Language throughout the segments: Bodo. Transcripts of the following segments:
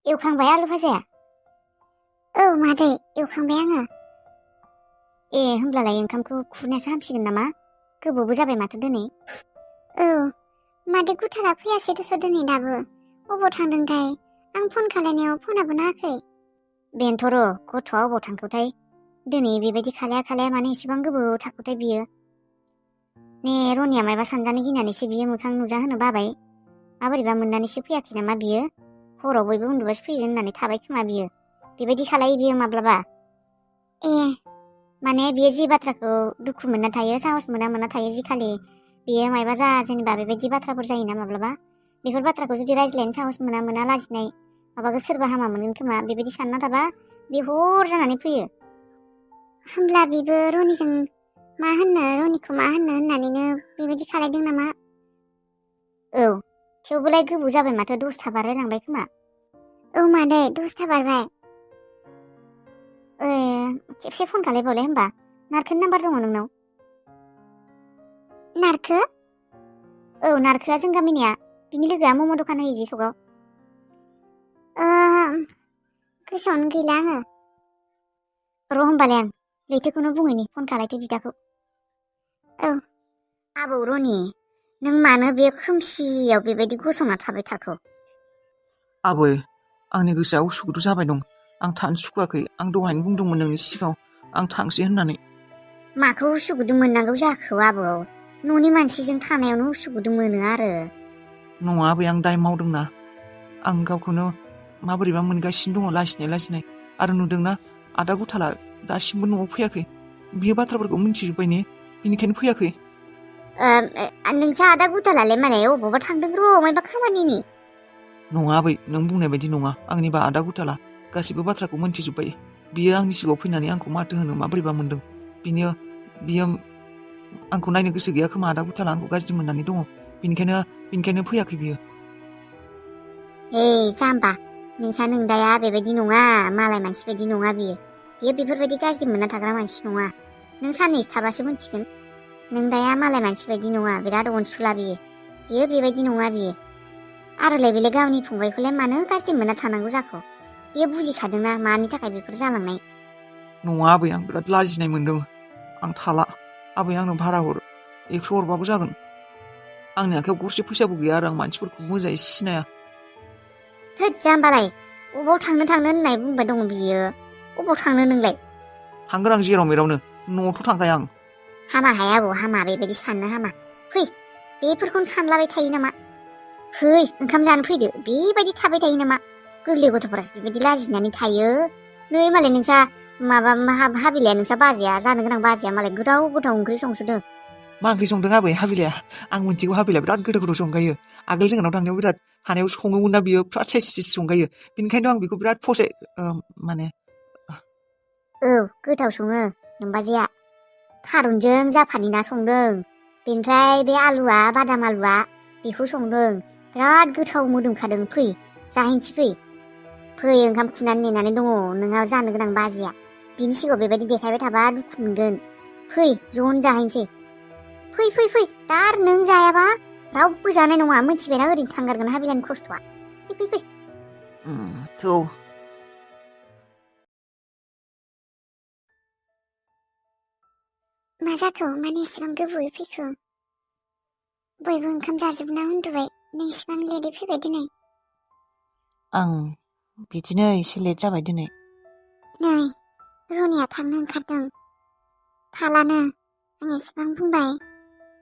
एवखांबाय आलु भाजाया? औ मादै एवखांबाय आङो। ए होमब्लालाय ओंखामखौ खुरनायासो हामसिगोन नामा? गोबावबो जाबाय माथो दिनै। औ मादै गुथारा फैयासै दस' दिनै दाबो। अबाव थांदोंथाय? आं फन खालायनायाव फनाबो नाङाखै। बेनोथ' र' गथ'आ अबाव थांखोथाय? दिनै बेबायदि खालाया मानो एसेबां गोबाव थाखोथाय बियो। ने रनिया मायबा सानजानो गिनानैसो बियो मोखां नुजा होनो बाबाय। माबोरैबा मोननानैसो फैयाखै नामा बियो? हराव बयबो उन्दुबासो फैगोन होननानै थाबाय खोमा बियो। बेबायदि खालायो बियो माब्लाबा। ए माने बियो जि बाथ्राखौ दुखु मोनना थायो, साहस मोना थायो जि खालि बियो मायबा जेनेबा बेबायदि बाथ्राफोर जायोना माब्लाबा। बेफोर बाथ्राखौ जुदि रायज्लायनो साहस मोना लाजिनाय माबाखौ सोरबा हामा मोनगोन खोमा बेबायदि सानना थाबा बे हर जानानै फैयो। होमब्ला बेबो रनिखौ मा होननो होननानैनो बेबायदि खालायदों नामा? औ थेवबोलाय गोबाव जाबाय माथो 10ता बारलायलांबाय खोमा। औ मादै 10ता बारबाय। खेबसे फन खालायबावलाय होमबा। नारखोनि नाम्बार दङ नोंनाव? नारखो? औ नारखोआ जों गामिनिया। बिनि लोगोआ मम' दखान होयो जि सकआव। गोसोआवनो गैला आङो। र' होमबालाय आं लैथोखौनो बुंहैनि फन खालायथो बिदाखौ। औ आबौ रनि, नों मानो बे खोमसियाव बेबायदि गसंना थाबाय थाखो? आबै आंनि गोसोआ उसुखुथु जाबाय दं। आं थानो सुखुवाखै। आं दहायनो बुंदोंमोन नोंनि सिगाङाव आं थांसै होननानै। माखौ उसुगुदुं मोननांगौ जाखो आबौ? न'नि मानसिजों थानायावनो उसुगुदुं मोनो आरो। नङा आबै आं दाय मावदोंना। आं गावखौनो माबोरैबा मोनगासिनो दङ लाजिनाय आरो नुदोंना आदा गुथाला दासिमबो न'आव फैयाखै। बियो बाथ्राफोरखौ मिन्थिजोब्बाय ने, बिनिखायनो फैयाखै। नोंसा आदा गुथालालाय माने अबावबा थांदों र' मायबा खामानिनि? नङा आबै नों बुंनाय बायदि नङा। आंनिबा आदा गुथाला गासैबो बाथ्राखौ मोनथिजोब्बाय। बियो आंनि सिगाङाव फैनानै आंखौ माथो होनो माबोरैबा मोनदों। बियो आंखौ नायनो गोसो गैया खोमा। आदा गुथाला आंखौ गाज्रि मोननानै दङ। बिनिखायनो फैयाखै बियो। जाम्बा, नोंसा नोंदाया बेबायदि नङा। मालाय मानसि बायदि नङा बियो बेफोरबायदि गाज्रि मोनना थाग्रा मानसि नङा। नों साननैसो थाबासो मिथिगोन। नोंदाया मालाय मानसि बायदि नङा, बिराद अनसुला बियो बेबायदि नङा बियो। आरोलाय बेलाय गावनि फंबायखौलाय मानो गाज्रि मोनना थानांगौ जाखो? बियो बुजिखादोंना मानि थाखाय बेफोर जालांनाय। नङा आबै आं बिराद लाजिनाय मोनदों। आं थाला। आबै आंनो भारा हर, 100 हरबाबो जागोन। आंनि आखायाव गरसे फैसाबो गैया आरो आं मानसिफोरखौ मोजाङै सिनाया। थोद जाम्बालाय, अबाव थांनो होननाय बुंबाय दङ बियो। अबाव थांनो नोंलाय? थांगोन आं जेराव मेरावनो। न'आवथ' थांखाया आं। हामा हाया आबौ, हामा बेबायदि साननो हामा। फै, बेफोरखौनो सानलाबाय थायो नामा? फै ओंखाम जानो फैदो। बेबायदि थाबाय थायो नामा? गोरलै गथ'फोरासो बेबायदि लाजिनानै थायो। नै मालाय नोंसा हाबिलाया, नोंसा बाजैया, जानो गोनां बाजैया मालाय गोथाव ओंख्रि संसोदों। मा ओंख्रि संदों आबै हाबिलाया? आं मिथिगौ हाबिलाया बिराद गोथाव संखायो। आगोल जोंनाव थांनायाव बिराद हानायाव सङोमोन ना बियो, बिराद साइस संखायो। बेनिखायनो आं बेखौ बिराद औ गोथाव सङो नोमबाजैया। थारुनजों जापानि ना संदों। बेनिफ्राय बे आलुआ, बादाम आलुआ, बेखौ संदों। बिराद गोथाव मोदोमखादों। फै जाहैनोसै फै ओंखाम खुनानै नेनानै दङ नोंहा जानो गोनां बाजैया। बिनि सिगाङाव बेबायदि देखायबाय थाबा दुखु मोनगोन। फै ज'नो जाहैनोसै। फै दा आरो नों जायाबा रावबो जानाय नङा मिथिबायना? ओरैनो थांगारगोन हाबिलानि खस्थ'आ। फै थौ। मा जाखो? माने इसेबां गोबावै फैखो? बयबो ओंखाम जाजोबना उन्दुबाय, नों इसेबां लेटै फैबाय दिनै? आं बिदिनो एसे लेट जाबाय दिनै। नै रनिया थांनो ओंखारदों। थालानो। आं एसेबां बुंबाय,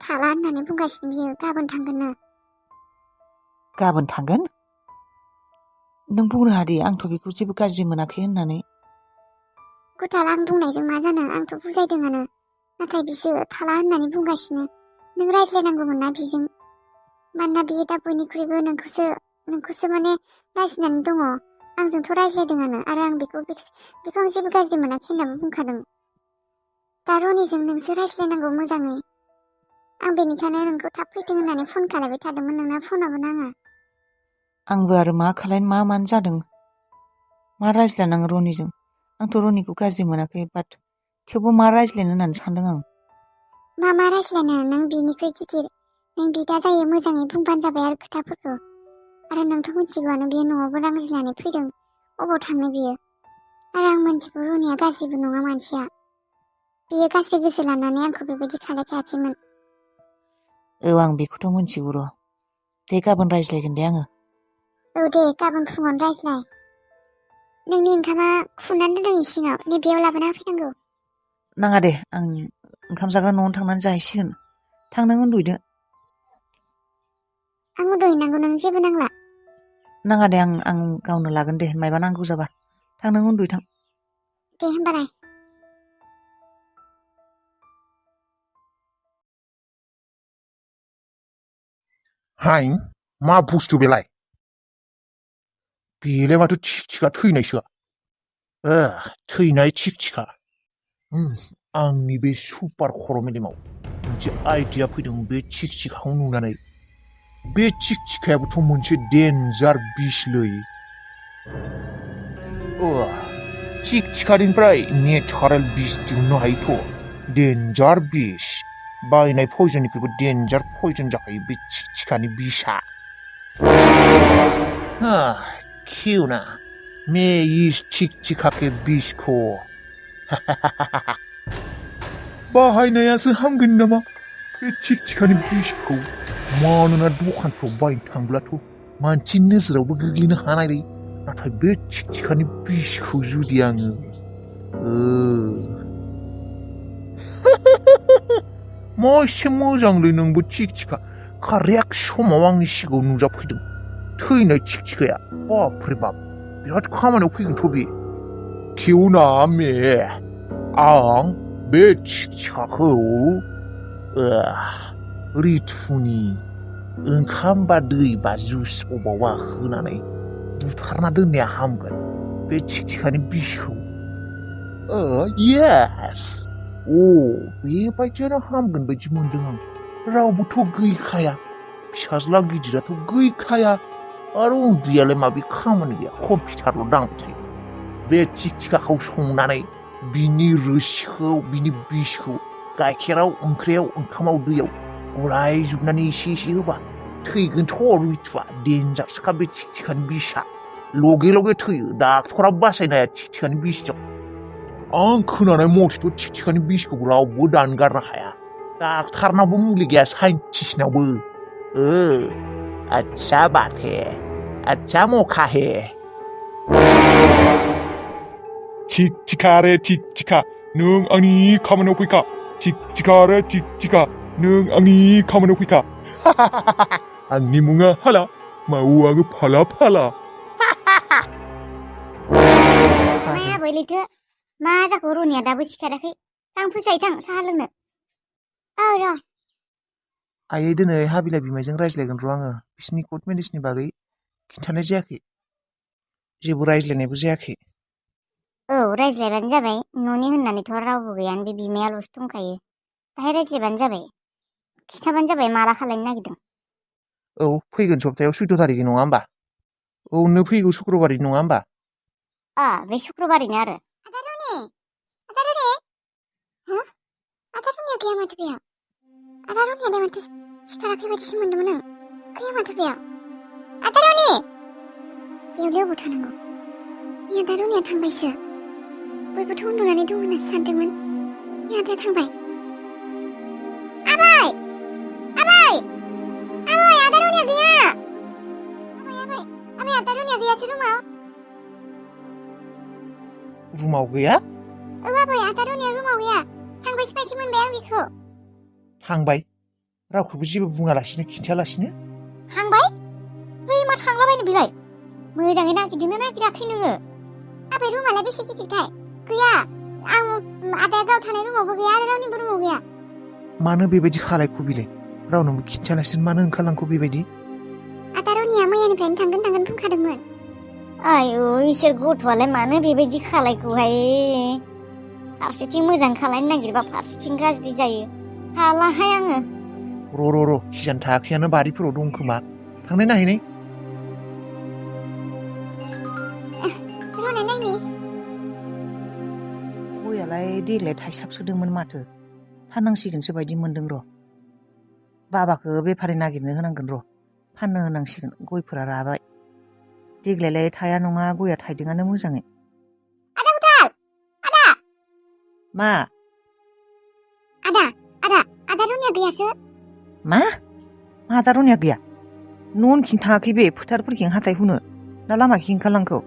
थाला होननानै बुंगासिनो बियो। गाबोन थांगोननो। गाबोन थांगोन? नों बुंनो हादे आंथ' बेखौ जेबो गाज्रि मोनाखै होननानै। गुथाल, आं बुंनायजों मा जानो? आंथ' बुजायदोंआनो। नाथाय बिसोर थाला होननानै बुंगासिनो। नों रायज्लायनांगौमोन ना बिजों। मानोना बियो दा बयनिख्रुइबो नोंखौसो माने लाजिनानै दङ। आंजोंथ' रायज्लायदोंआनो आरो आं बेखौ आं जेबो गाज्रि मोनाखै होननाबो बुंखादों। दा रनिजों नोंसो रायज्लायनांगौ मोजाङै। आं बेनिखायनो नोंखौ थाब फैथों होननानै फन खालायबाय थादोंमोन, नोंना फनाबो नाङा। आंबो आरो मा खालायनो मानो जादों। मा रायज्लायनाङो रनिजों? आंथ' रनिखौ गाज्रि मोनाखै, बाट थेवबो मा रायज्लायनो होननानै सानदों आं। मा रायज्लायनो? नों बिनिख्रुइ गिदिर। नों बिदा जायो, मोजाङै बुंबानो जाबाय आरो खोथाफोरखौ। आरो नोंथ' मिथिगौआनो बियो न'आवबो रांज्लायनानै फैदों। अबाव थांनो बियो? आरो आं मिथिगौ रनिया गाज्रिबो नङा मानसिया। बियो गाज्रि गोसो लानानै आंखौ बेबायदि खालायखायाखैमोन। औ आं बेखौथ' मिथिगौ र'। दे गाबोन रायज्लायगोन दे आङो। औ दे गाबोन फुङावनो रायज्लाय। नोंनि ओंखामा खुरनानै दोनदों इसिङाव, नैबेयाव लाबोना होफैनांगौ। नाङा दे, आं ओंखाम जाग्रा न'आवनो थांनानै जाहैसिगोन। थां नों उन्दुदो। आं उन्दुहैनांगौ, नों जेबो नांला। नाङा दे, आं गावनो लागोन दे, मायबा नांगौ जाबा। थां नों उन्दुथां। दे होमबालाय। हाय, मा बुस्थु बेलाय? बेलाय माथो थिक थिका थैनायसो। थैनाय थिक थिका। आंनि बे सुपार खर' मेलेमाव मोनसे आइडिया फैदों बे थिक थिकाखौ नुनानै। बे थिक थिकायाबोथ' मोनसे डेन्जार बिसलै। थिक थिकानिफ्राय नेचारेल बिस दिहुननो हायोथ'। डेन्जार बिस। बायनाय पयजननिख्रुइबो डेन्जार पयजन जाखायो बे थिक थिकानि बिसआ। क्यों ना, मैं इस थिक थिका के बिस को बाहायनायासो हामगोन नामा बे थिक थिकानि बिसखौ? मानोना दखानफ्राव बायनो थांब्लाथ' मानसि नोजोरावबो गोग्लैनो हानायलै। नाथाय बे थिक थिकानि बिसखौ जुदि आङो मा एसे मोजांलै नोंबो थिक थिका। कारेक्ट समाव आंनि सिगाङाव नुजाफैदों थैनाय थिक थिकाया। बापरे बाप, बिराद खामानियाव फैगोनथ' बे। क्यों ना मे, आं बे थिक थिकाखौ रितुनि ओंखाम बा दै बा जुस अबावबा होनानै बुथारना दोननाया हामगोन बे थिक थिकानि बिसखौ। येस, बेबायदियानो हामगोन बायदि मोनदों आं। रावबोथ' गैखाया, फिसाज्ला गिदिराथ' गैखाया, आरो उन्दैयालाय माबे खामानि गैया, कम्पिउटारल' दांबाय थायो। बे थिक थिकाखौ संनानै बिनि रोसिखौ, बिनि बिसखौ गाइखेराव, ओंख्रियाव, ओंखामाव, दैयाव गलायजोबनानै एसे एसे होबा थैगोनथ' रितुआ। डेन्जारसोखा बे थिक थिकानि बिसआ। लगे लगे थैयो, डाक्टराबो बासायनो हाया थिक थिकानि बिसजों। आं खोनानाय मथेथ' थिक थिकानि बिसखौ रावबो दानगारनो हाया। डाक्टारनावबो मुलि गैया, साइन्टिस्टनावबो। अच्छा बात है, अच्छा मौका है। थिक थिका रे थिक थिका, नों आंनि खामानियाव फैखा। थिक थिका रे थिक थिका, नों आंनि खामानियाव फैखा। आंनि मुङा हाला, मावो आङो फाला फाला। माया बैलैथो, मा जाखो रनिया दाबो सिखाराखै? थां फैसाय, साहा लोंनो। औ र'। आयै दिनै हाबिला बिमायजों रायज्लायगोन र' आङो। बिसिनि कर्ट मेरेजनि बागै खिन्थानाय जायाखै। जेबो रायज्लायनायबो जायाखै। औ, रायज्लायबानो जाबाय। न'नि होननानैथ' रावबो गैयानो, बे बिमायाल'सो दंखायो। दाहाय रायज्लायबानो जाबाय। खिथाबानो जाबाय माला खालायनो नागिरदों। औ, फैगोन सप्तायाव 14 थारिखै नङा होमबा? औ, नो फैगौ शुक्रबारै नङा होमबा? बे शुक्रबारैनो आरो। आदा रनि, आदा रनि, आदा रनिया गैया माथो बेयाव। आदा रनियालाय माथो सिखाराखै बायदिसो मोनदोंमोन आं। गैया माथो बेयाव। आदा रनि! बेयावलाय अबाव थानांगौ? आदा रनिया थांबायसो। बयबोथ' उन्दुनानै दं होननासो सानदोंमोन। आदाया थांबाय। आबै! आबै! आबै, आदा रनिया गैया! आबै, आदा रनिया गैयासो रुमाव। रुमाव गैया? आबै, आदा रनिया रुमाव गैया। थांबायसो बायदि मोनबाय आं बेखौ। थांबाय? रावखौबो जेबो बुङालासिनो, खिन्थायालासिनो? थांबाय? मा थांलाबायनो बेलाय? मोजाङै नागिरदोंना नागिराखै नोङो? आबै, रुमालाय बेसे गिदिरथाय? गैया। आं आदाया गाव थानाय रुमावबो गैया आरो रावनिबो रुमाव गैया। मानो बेबायदि खालायखो बिलाय? रावनोबो खिन्थायालासिनो मानो ओंखारलांखो बेबायदि? आदा रनिया मैयानिफ्रायनो थांगोन बुंखादोंमोन। आयु, इसोर गथ'आलाय मानो बेबायदि खालायखोहाय? फारसेथिं मोजां खालायनो नागिरबा फारसेथिं गाज्रि जायो। हालाहाय आङो। र' खिजान थायाखैयानो, बारिफोराव दं खोमा। थांनाय नायहैनाय। रनाय नायनि। गयालाय देग्लाय थाइसाब सोदोंमोन माथो। फाननांसिगोनसो बायदि मोनदों र'। बाबाखौ बेफारि नागिरनो होनांगोन र'। फाननो होनांसिगोन, गयफोरा राबाय। देग्लायलाय थाया नङा गया थायदोंआनो मोजाङै। आदा गुथाल! आदा! मा? आदा रनिया गैयासो? मा? मा आदा रनिया गैया? न'नखिं थाङाखै बे फोथारफोरखिं हाथाय हुनो ना लामाखिं ओंखारलांखौ?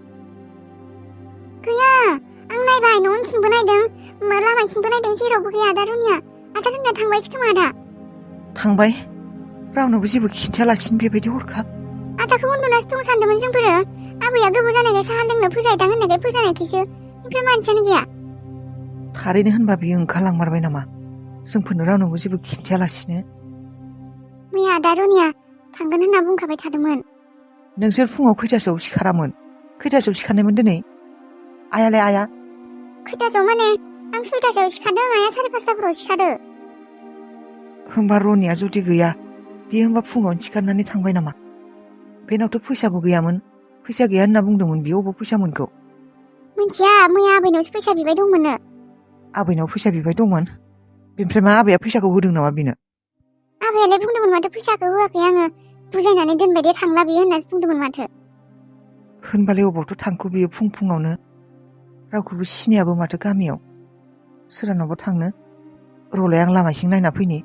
गैया, आं नायबाय न'नखिंबो नायदों, लामाखिंबो नायदों, जेरावबो गैया आदा रनिया थांबायसो खोमा आदा। थांबाय? रावनोबो जेबो खिन्थायालासिनो बेबायदि हरखाब? आदाखौ उन्दुनासो दं सानदोंमोन जोंफोरो। आबैया गोबाव जानायखाय साहा लोंनो फोजाहैदां होननायखाय फोजानायखायसो, ओमफ्राय मानसियानो गैया। थारैनो होनबा बियो ओंखारलांमारबाय नामा? जोंफोरनो रावनोबो जेबो खिन्थायालासिनो? मैया आदा रनिया थांगोन होनना बुंखाबाय थादोंमोन। नोंसोर फुङाव खैथासोआव सिखारामोन? खैथासोआव सिखारनायमोन दिनै? आयालाय आया? खैथासोआव माने आं 6थासोआव सिखारदों, आइया 5:30फोराव सिखारो। होमबा रनिया जुदि गैया, बियो होमबा फुङावनो सिखारनानै थांबाय नामा? बेनावथ' फैसाबो गैयामोन। फैसा गैया होनना बुंदोंमोन बियो, अबाव फैसा मोनखौ? मिथिया, मैया आबैनावसो फैसा बिबाय दंमोननो। आबैनाव फैसा बिबाय दंमोन? बेनिफ्राय मा आबैया फैसाखौ होदों नामा बिनो? आबैयालाय बुंदोंमोन माथो फैसाखौ होआखै आङो, बुजायनानै दोनबाय दे थांला बियो होननासो बुंदोंमोन माथो। होनबालाय अबावथ' थांखो बियो फुङावनो? रावखौबो सिनायाबो माथो गामियाव। सोरहानावबा थांनो? रलाय आं लामाथिं नायना फैनि।